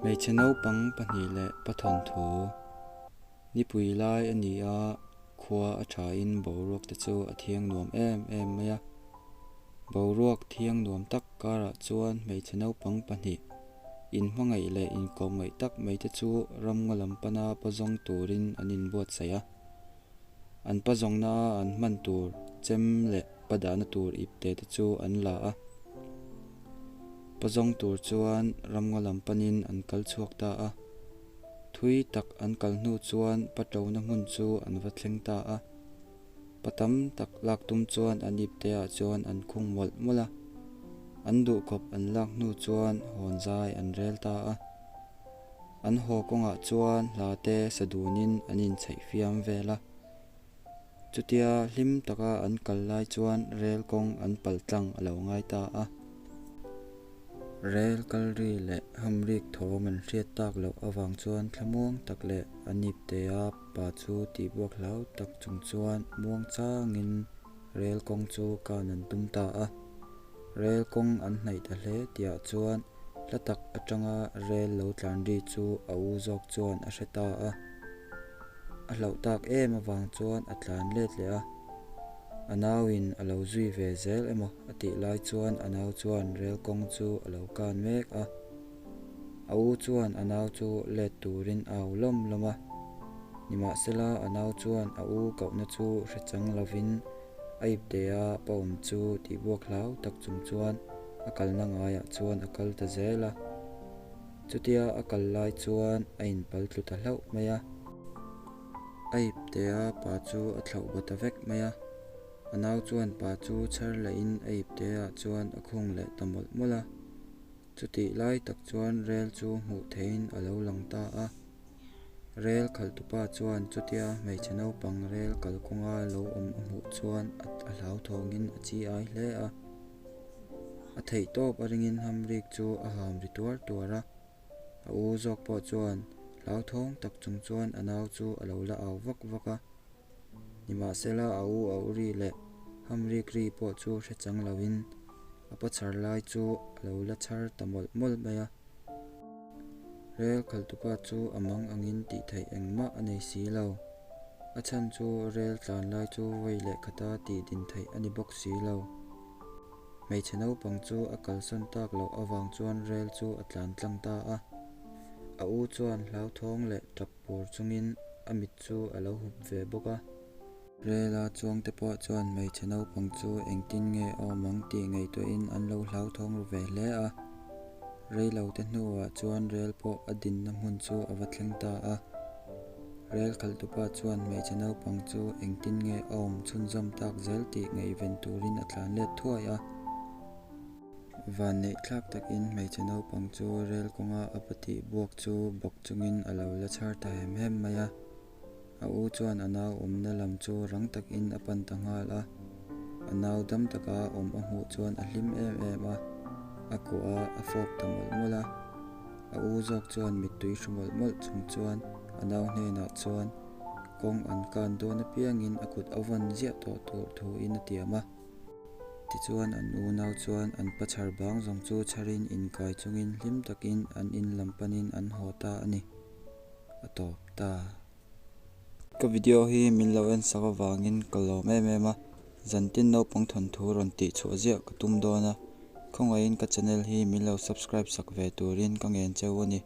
Hmeichhe naupang pahnih leh pathawnthu nipui lai a ni a, khua a thain boruak te chu a thiang nuam em em mai a. Boruak thiang nuam tak karah chuan hmeichhe naupang pahnih inhmangaih leh inkawmngaih tak mai te chu ramngaw lam pana pazawng turin an inbuatsaih a. An pazawngna a an hman tur chem leh padahna tur ipte te chu an la a. Pazawng tur chuan ramngaw lam panin an kal chhuak ta a. Thui tak an kal hnu chuan patona hmun chu an va thleng ta a. Pa tam tak lak tum chuan an ipte ah chuan an khung mawlh mawlh a. An duhkhawp an lak hnu chuan hawn zai an rel ta a. An haw kawngah chuan hla te sa dunin an inchheih fiam vel a. Chutia hlim taka an kal lai chuan rel kawng an pal tlang a lo ngai ta a. Rel kal ri leh hamrik thawm an hriat tak loh avang chuan thlamuang tak leh a niptea pa chu tihbuak hlau tak chung chuan muang changin rel kawng chu kan an tum ta a. Rel kawng an hnaih ta hle tihah chuan hla tak atanga rel lo tlan ri chu a u zawk chuan a hre ta a. A hlauh tak em avang chuan a tlan let leh a, a nauin a lo zui ve zel emaw a tih lai chuan a nau chuan rel kawng chu a lo kan mek a. A u chuan a nau chu let turin a au lawm lawm a, nimahsela a nau chuan a u kohna chu hre chang lovin a iptea pa awm chu tihbuak hlau tak chung chuan a kalna ngaiah chuan a kal ta zel a. Chutia a kal lai chuan a inpal tlu ta hlauh mai a. A iptea pa chu a thlauh ba ta vek mai a. A nau chuan pa chu chhar lehin a ipteah chuan a khung leh ta mawlh mawlh a. Chutih lai tak chuan rel chu hmuh theihin a lo lang ta a. Rel khalhtupa chuan chutia hmeichhe naupang rel kalkawnga lo awm a hmuh chuan a hlauthawngin a chi ai hle a. A theih tawp a ringin hamrik chu a ham ri tuar tuar a. A u zawk pawh chuan hlauthawng tak chung chuan a nau chu a lo la au vak vak a. Nimahsela a u a u ri leh hamrik ri pawh chu hre chang loin a pa chhar lai chu a lo la chhar ta mawlh mawlh mai a. Rel khalhtupa chu a mang angin tih theih engmah a nei si lo. A chhan chu rel tlan lai chu vawi leh khata tih din theih a ni bawk si lo. Hmeichhe naupang chu a kalsawn tak loh avang chuan rel chu a tlan tlang ta a. A u chuan hlauthawng leh tap pur chungin a mit chu a lo hup ve bawk a. Rela chuangte pawh chuan hmeichhe naupang chu engtin nge awm ang tih ngaihtuahin an lo hlauthawng ru ve hle a. Reilote hnuah chuan rel pawh a dinna hmun chu a va thleng ta a. Rel khalhtupa chuan hmeichhe naupang chu engtin nge a awm chhunzawm tak zel tih ngaihven turin a tlan let thuai a. Vanneih thlak takin hmeichhe naupang chu rel kawnga a patih buak chu bawk chungin a lo la chhar ta hem hem mai a. A u chuan a nau awmna lam chu rang takin a pan ta nghal a. A nau dam taka awm a hmuh chuan a hlim em em a, a kuah a, a fawp ta mawlh mawlh a. A u zawk chuan mittui hru mawlh mawlh chung chuan a nau hnenah chuan kawng an kan dawn apiangin a kut a vawn ziah tawh tur thuin a tiam a. Tichuan an unau chuan an pa chhar bang zawng chu chharin inkai chungin hlim takin an in lam panin an haw ta a ni. A tawp ta. Ka video hi min lo en sak avangin ka lawm em em a, zantin naupang thawnthu rawn tih chhuah ziah ka tum dawn a, khawngaihin ka channel hi min lo subscribe sak ve turin ka ngen cheu a ni.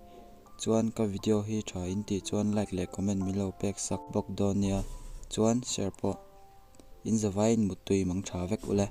Chuan ka video hi tha in tih chuan like leh comment min lo pek sak bawk dawn nia, chuan share pawh in zavaiin muttui mang tha vek ule.